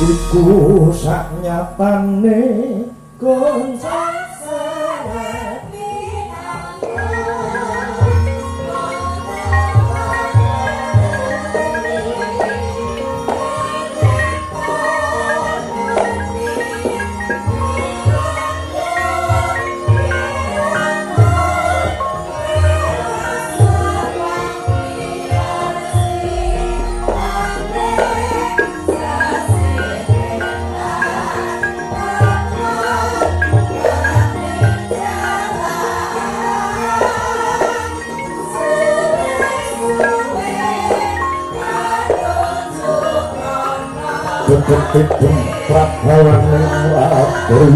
Iku saknyatane Goncang seret. Dedeg prabawane ratri.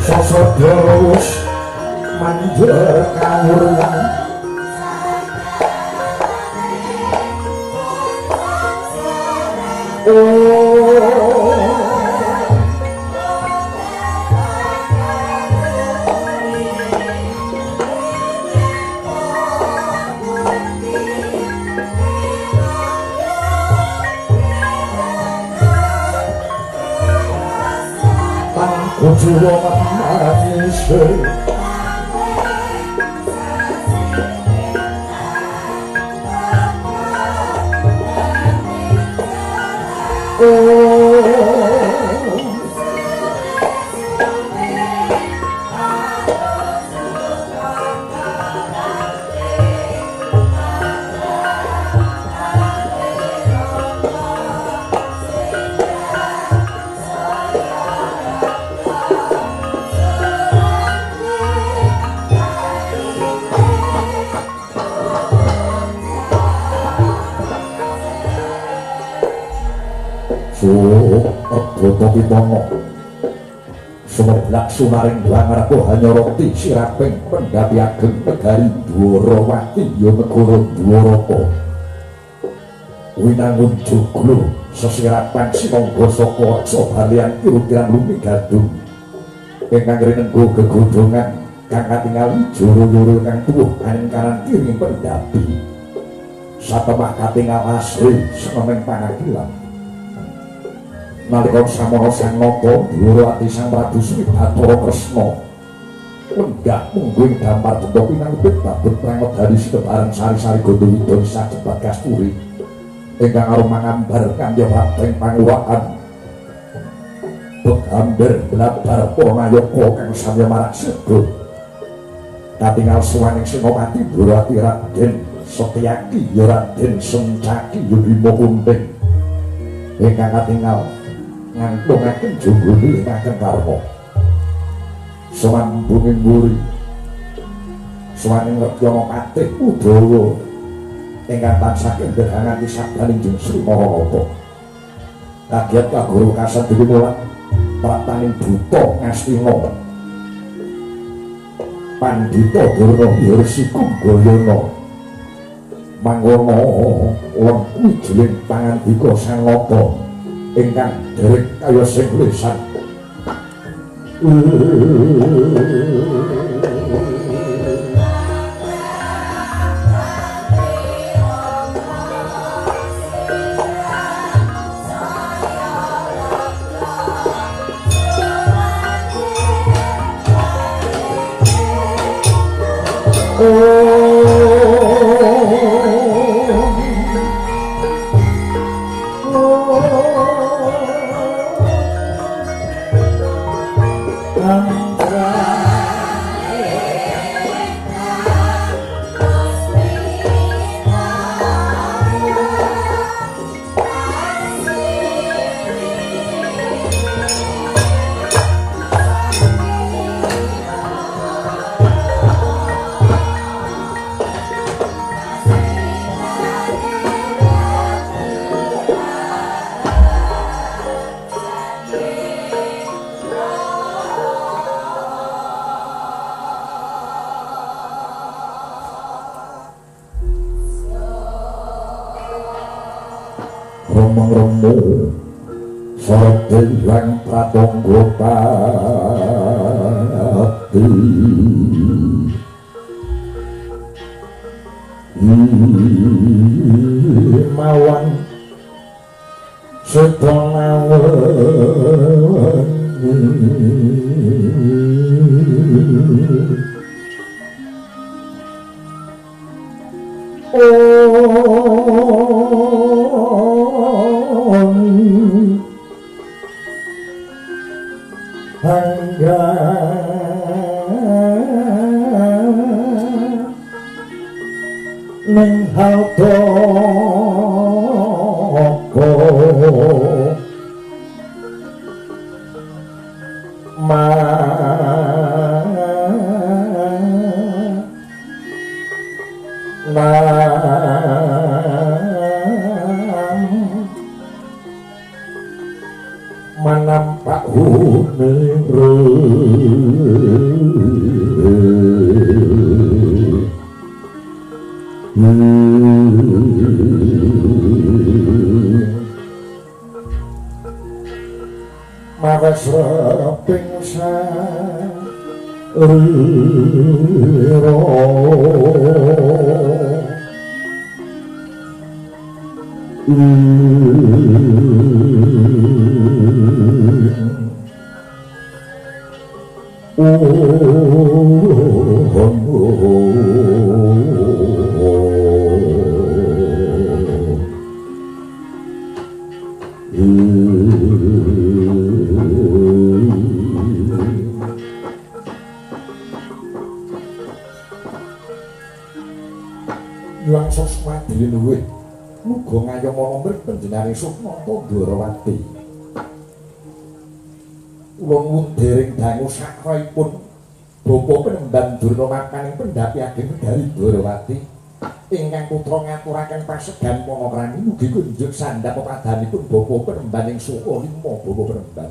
Sosok manjer kawuryan. Oh, kuciwa manis. Sumeblak sumaring bangarku hanyoroti siraping pendhapi ageng negari Dwarawati ya negara Dwaraka. Winangun joglo sesirapan sinangga saka reksa balian kirutiran lumi gadung ingkang rinenggo gegodhongan kang katingali joro-joro kang tuwuh aning kanan kiri pendhapi. Satemah katingal asri senemeng pangadilan. Nalika samono Sang Nata Dwarawati Sang Prabu Sri Bathara Kresna lenggah mungguing damar benda pinanggih babut prangodari sinebaran sari-sari gandha widon sajebat kasturi ingkang arum mangambar kanthi prabeng panguwakan begamber blabar para nayaka kang samya marak seda. Katingal suwaning Senopati Dwarawati Raden Setyaki ya Raden Sencaki ya Bima Kunting ingkang katingal ngantungaken jonggone ingkang karma. Sumambunging wuri suwaning Retyana Patih Udawa ingkang tansah kendhangan sabdaning Jeng Sri Maranata. Kagiat kaguru kasan dewi mulat praptaning buta Ngastina Pandhita Durna Rsi Kumbayana mangkono lengku jeling pangandika Sang Nata ingkang derek kaya sing lesan. Remeng-remu Sardewan Pratangga Pati Imawan Sedonawen Hangga ning haldaka manampak hunire mawas reping sarira Langsung semadi luwih muga ngayomana mrih panjenengane Sukma Ndorowati. Kula nuwun dereng dangu sakraipun Bapa Penemban Durna makaning pendhapi ageng negari Ndorowati ingkang putra ngaturaken pasegan panakrami mugi kunjuk sandhap pepadhanipun Bapa Penemban ing Suka Lima Bapa Penemban.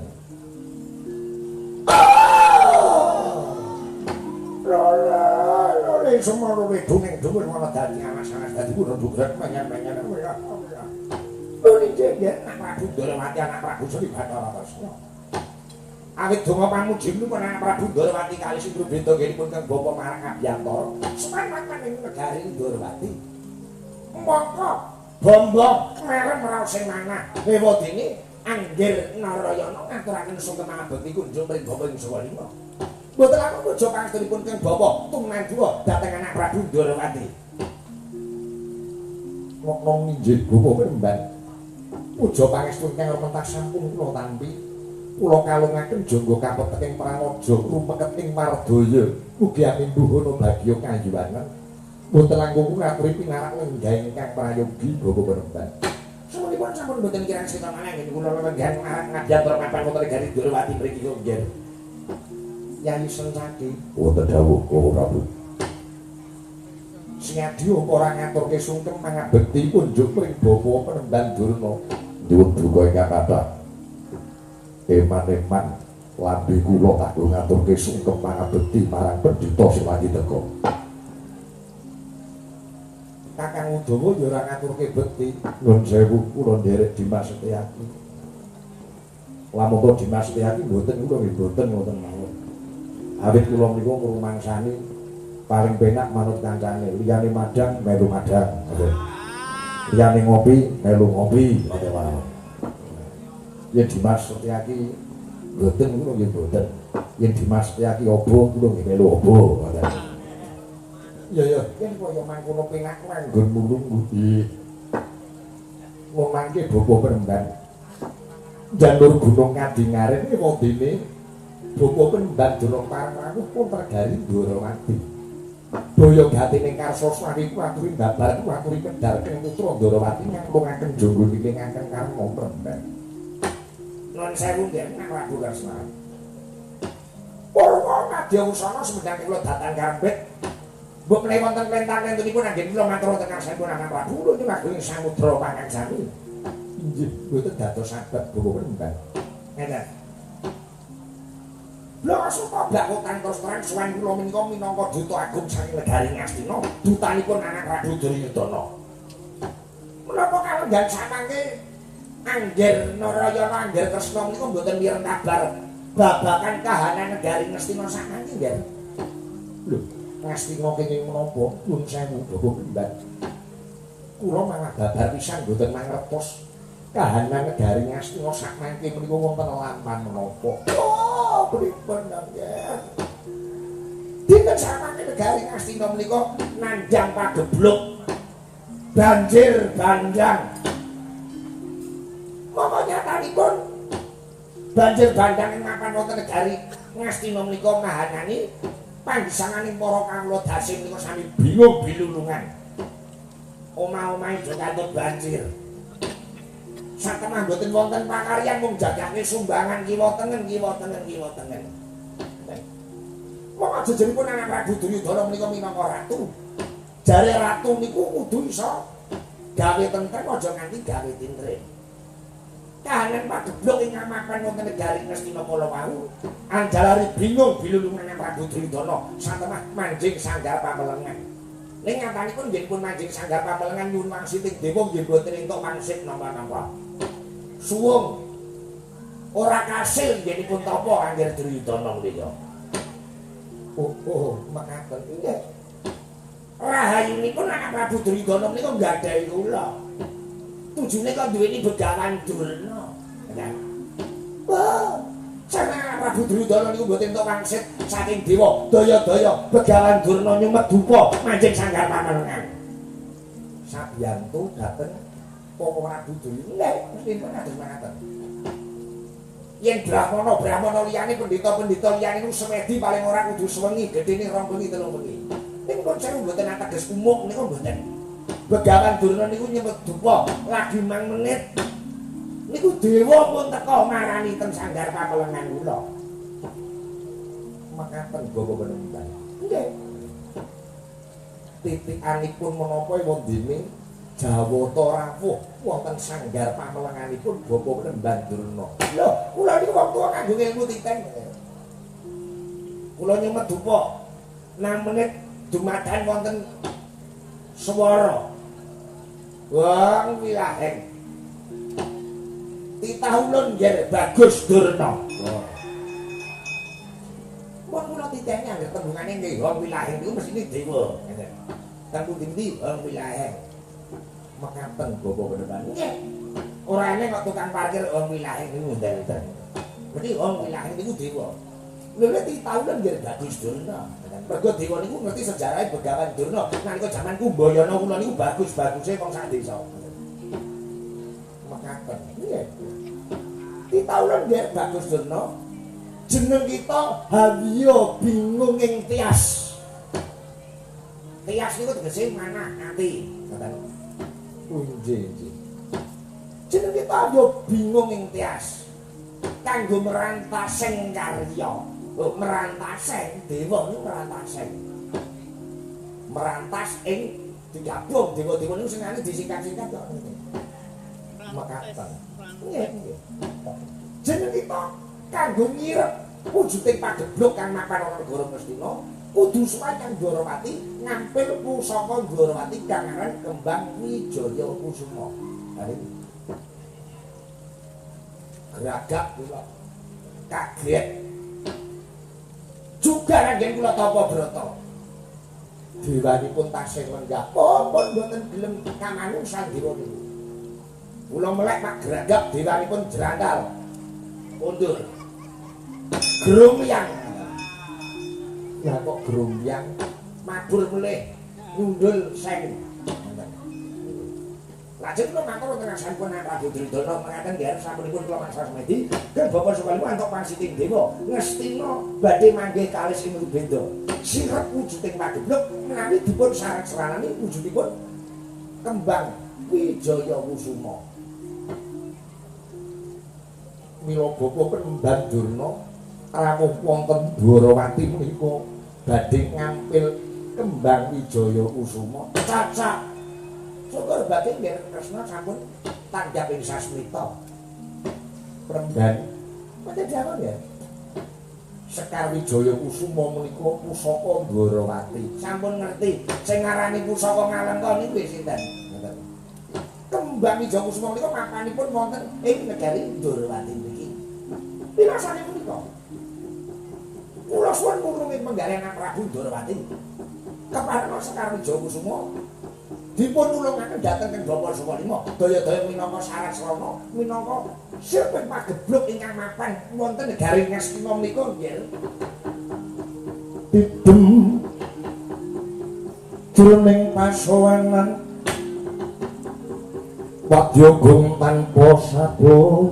Lha semono wedune dhuwur ana dadi alas-alas dadi kudu dugrek menyen-menyen. Lho niki anak Prabu Ndorowati anak Prabu Sri Bathara Kresna. Awit donga pamuji pun anak Prabu Ndorowati kali sing beda nggihipun kang Bapa marang Abiyantara. Semangat ing negari Ndorowati. Mongko bombo merem raos sing manah. Ewadene Anggir Narayana ngaturaken sungkem abekti kunjung mring Bapa ing Sawa Lima. Mboten langkung puja pangestunipun kang Bapa tumanduwa dhateng anak Prabu Ndorowati. Nong inggih Bapa Penemban. Puja pangestu ingkang rementas sampun kula tampi. Kula kalungaken jangga kapeteking pranaja rumeket ing mardaya. Mugi amimbuhana bagya kayuwanan. Mboten langkung kula aturi pinarak lenggah ingkang prayogi Bapa Penemban. Samunipun sampun mboten kirang sita maneh nggih kula lelenggahan marang ngabiyantara papan wonten negari Ndorowati mriki nggih. Yayi Sencaki wonten dawuh Koko Prabu. Sing adi apa ora ngaturke sungkem mangabekti kunjuk mring Bapa Penemban Durna. Nyuwun duka ingkang kathah. Eman-eman lambe kula kanggo ngaturke sungkem mangabekti marang pendhita sing lagi teka. Kakang Udawa ya ora ngaturke bekti. Nuwun sewu kula nderek Dimas Setyaki. Lamun to Dimas Setyaki mboten kula nggih mboten ngoten mawon. Awit kula niku ngrumangsani paling penak manut kancane, liyane madang melu madang, ngoten. Liyane ngopi melu ngopi, ngoten mawon. Yen Dimas Setyaki mboten kula nggih mboten. Yen Dimas Setyaki obo kula nggih melu obo, ngoten. Ya ya, yen kaya mangkono penak manggon mulung nggih. Wong mangke Bapa Penemban. Janur Gunung Kadingaren ewadene Bapa Penemban Durna parang pun tergari Ndorowati. Daya gatine karsa swawi kuaturi babar kuaturi kedar keng putra Ndorowati ngampungaken jangga nilingaken karma Penemban. Nuwun sewu nggih Kang Prabu Kresna. Purwa kadya usana sumedhang kula datan karepet. Mbok menawi wonten lentan-lentunipun anggen kula matur wonten karsanipun Kang Prabu kula nyuwun samudra pangan sami. Inggih mboten dados sahabat Bapa Penemban. Ngeten. Blok suta blakotan terus terang suwan kula menika minangka duta agung saking negari Ngastina, dutanipun anak Prabu Duryudana. Menapa kalenggan samangke Angger Narayana Angger Kresna menika mboten mireng kabar babagan kahanan negari Ngastina sakmangke nggih. Lho, Ngastina kenging menapa? Nuwun sewu Bapak Kemban. Kula malah babar pisan mboten mangertos kahanan negari Ngastina sakmangke menika wonten lampan menapa. Oh, pripun nggih? Dinten sakmangke negari Ngastina menika nandhang pagebluk banjir bandang. Monggo nyatanipun banjir bandang ing mapan wonten negari Ngastina menika mahanani panggesanganing para kawula dasi menika sami bingung bilulungan. Omah-omahe do kantun banjir. Satemah mboten wonten pakaryan mung jagake sumbangan kiwa tengen kiwa tengen kiwa tengen. Monggo jejeripun anak Prabu Duryudana menika minangka ratu. Jare ratu niku kudu iso gawe tentrem aja nganti gawe tintrem. Kahanan pagebluk ing mapan wonten negari Ngastina kala wau anjalari bingung bilulungan Prabu Duryudana satemah manjing sanggar pamelengan. Ning nyatanipun nggih pun manjing sanggar pamelengan nyuwun wangsiting dewa nggih boten entuk wangsit napa-napa. Suwung ora kasil nggih tapa Angger Duryudana menika. Oh, oh, mekaten nggih. Rahayunipun anak Prabu Duryudana menika nggadahi kula. Tujune kok duweni Begawan Durna. Wah, sang Prabu Duryudana niku mboten entuk wangsit saking dewa daya-daya Begawan Durna nyumet dupa manjing sanggar pamelengan. Sabiyantu dhateng Bapak Prabu Duryudana mestipun kados mekaten. Yen brahmana-brahmana liyane pendhita-pendhita liyane niku semedi paling ora kudu sewengi, gedene 2 bengi 3 bengi. Ning pun sewu mboten ateges umuk niku mboten. Begawan Durna niku nyumet dupa lagi 5 menit niku dewa pun teka marani teng sanggar pamelengan kula. Mekaten Bapak Penemban. Nggih. Titikanipun menapa wondene Jawata rawuh wonten sanggar pamelenganipun Bapak Penemban Durna. Lho, kula niku wong tuwa kanggo ilmu titen. Kula nyumet dupa 6 menit dumadan wonten swara. Wong wilaheng. Titah ulun nggih Bagus Durna. Wong kula titeni anggere tembungane nggih wong wilaheng niku mesthine dewa. Ngeten. Teng pundi-pundi wong wilaheng. Mekaten Bapak Penemban. Nggih. Ora eneng kok tukang parkir wong wilaheng niku ndel-ndel. Berarti wong wilaheng niku dewa. Lha titah ulun nggih Bagus Durna. Mergo dewa niku ngerti sejarahe Begawan Durna. Nalika jaman Kumbayana kula niku bagus-baguse wong sak desa. Mekaten. Nggih. Titah ulun nggih Bagus Durna. Jeneng kita Hawiya bingung ing tias. Tias niku tegese manah ati. Ngoten. Nggih, nggih. Jeneng kita Hawiya bingung ing tias. Kanggo merantaseng karya. Oh, merantaseng dewa niku merantaseng. Merantas ing digabung dewa-dewa niku senengane disingkat-singkat kok ngene. Mekaten. Nggih, nggih. Jeneng kita kanggo nyirep wujuding pagebluk kang mapan ana negara Ngastina kudu sowan kang Dwarawati ngampil pusaka Dwarawati kang aran Kembang Wijaya Kusuma. Lha niku. Geragap kula. Kaget. Juga ranggen kula tapa brata. Dewanipun tasih lenggah pun mboten gelem kamanusan dewa niku. Kula melek Pak geragap dewanipun jrantal. Mundur. Grumyang. Ya kok grumyang mabur melih ngundul seng. Lajeng kula matur wonten ngarsanipun Prabu Duryudana mengaten nggih sampunipun kula mangsa semedi kan Bapak Sukalimu antuk pangsiting dewa Ngastina badhe manggih kalis ing Rubenda. Sirep wujuding pagebluk menawi dipun sareng-saranani wujudipun Kembang Wijaya Kusuma. Mila Bapak Penemban Durna rawuh wonten Dwarawati menika badhe ngampil Kembang Wijaya Kusuma. Cacak. Syukur badhe nggih Kresna sampun tanggap ing sasmita. Penemban mboten jawab ya. Sekar Wijaya Kusuma menika pusaka Dwarawati. Sampun ngerti sing ngarani pusaka Ngalengka niku sinten? Ngoten. Kembang Kumbang Wijakusuma menika papanipun wonten ing negari Ndorowati mriki. Pilasane punika kula suwun nurungi penggawean Prabu Ndorowati. Kepareng Sekar Wijakusuma dipun nulungaken dhateng Kang Bapa Sukalima daya-daya minangka syarat srana minangka sirping pagebluk ingkang mapan wonten negari Ngastina menika nggih. Pidem jroning pasowanan wadya gung tanpa sabawa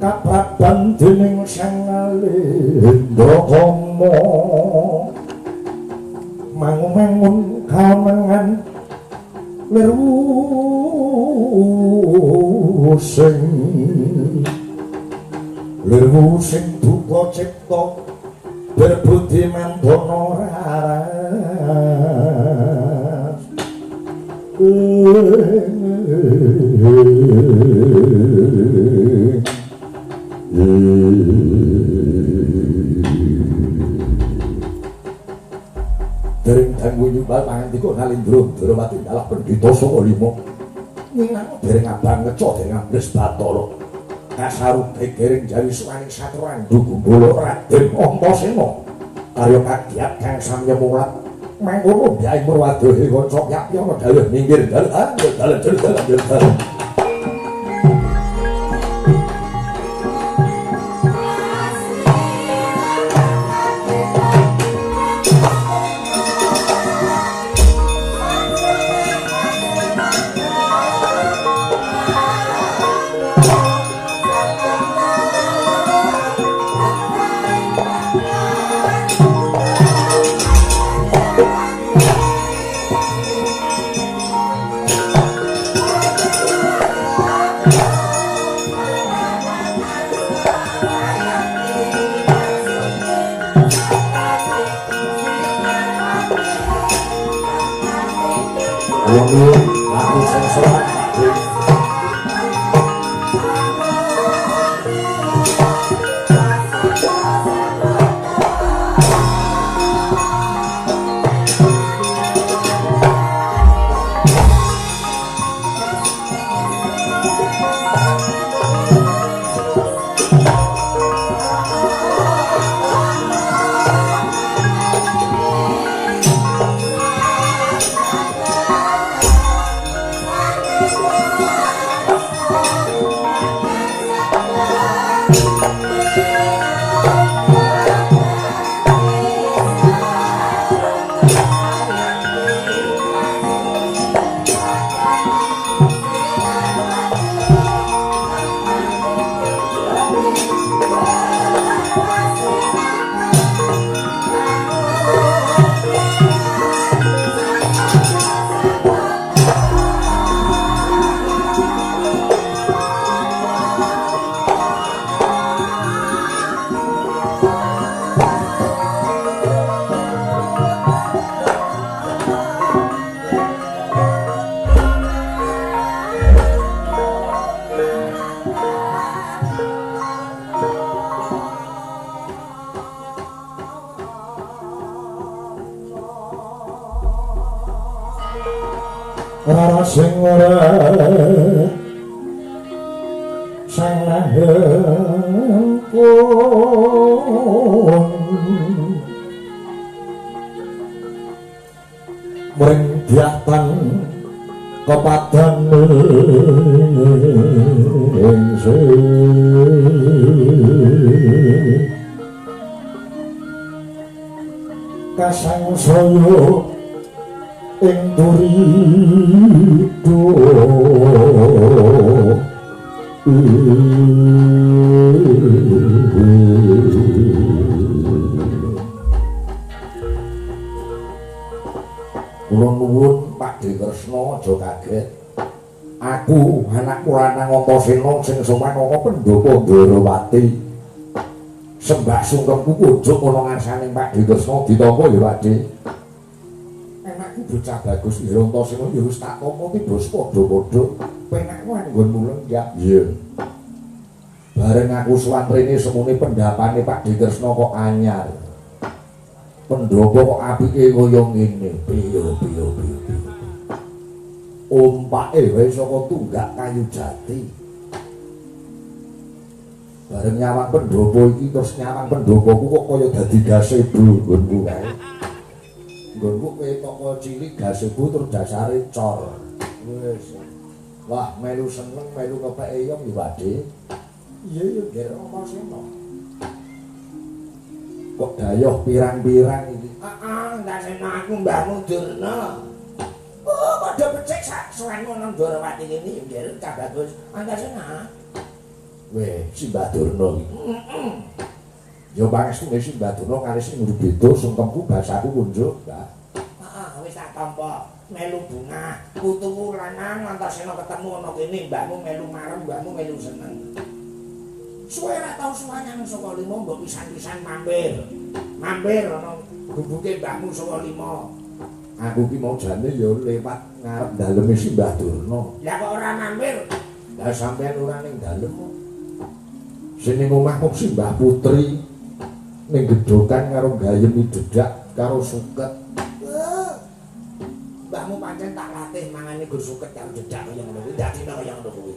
kapraban dening Sang Alendra Kama mangu-mangun kamengan lirwu sing duka cipta berbudi mandana raras. Dereng dangu nyumbal pangandika Nalindra Ndorowati dalah pendhita Sukalima. Nyinang dereng abang ngeca dereng ambles Bathara. Kasarupe dereng jawi suwaning satranggu gumbala Raden Antasena. Karya kagiat kang samya mulat mangkono mbyai Murwadohe kanca yapyana dawuh minggir dalan dalan dalan dalan. Aku sing sowan Rara sing ora sang lahempun mring diatan kepadan ningsih kasangsaya ing turido Kula nuwun Pakdhe Kresna aja kaget. Aku anakku lanang Antasena sing sowan ana pendhapa Ndorowati. Sembah sungkemku kujuk ana ngarsane Pakdhe Kresna ditampa ya Pakdhe. Anakku bocah bagus Ira Antasena ya wis tak tampa ki bos padha-padha. Penakmu nggonmu lenggah. Iya. Bareng aku sowan rene semune pendapane Pak De Kresna kok anyar. Pendopo kok apike kaya ngene. Piye piye piye. Ompake wae saka tunggak kayu jati. Bareng nyawang pendopo iki terus nyawang pendopoku kok kaya dadi gazebo nggonku kae. Nggonku ketok kaya cilik gazebo terus dasare cor. Wis. Wah, melu seneng, melu kepek eyong ya, Pakde. Iya ya, Ger Antasena. Kok dayoh pirang-pirang iki? Heeh, Antasena aku mbahmu Durna. Oh, padha becik sak suwenmu nang Ndorowati kene ya, Ger, cah bagus. Antasena. Weh, si Mbah Durna iki. Heeh. Ya pangestune si Mbah Durna kali sing beda sungkemku basaku kunjuk, Mbah. Heeh, wis tak tampa. Melu bungah, putuku lanang Antasena ketemu ana kene, mbahmu melu marem, mbahmu melu seneng. Suwe ora tau suwan nang saka lima mbok pisan-pisan mampir. Mampir ana gubuke mbahmu saka lima. Aku ki mau jane ya lewat ngarep daleme si Mbah Durna. Lah kok ora mampir? Lah sampean ora ning dalem kok. Sing ning omah kok si Mbah Putri ning gedhokan karo gayemi dedak karo suket. Mbahmu pancen tak latih mangane gur suket karo dedak kaya ngono kuwi, dadine kaya ngono kuwi.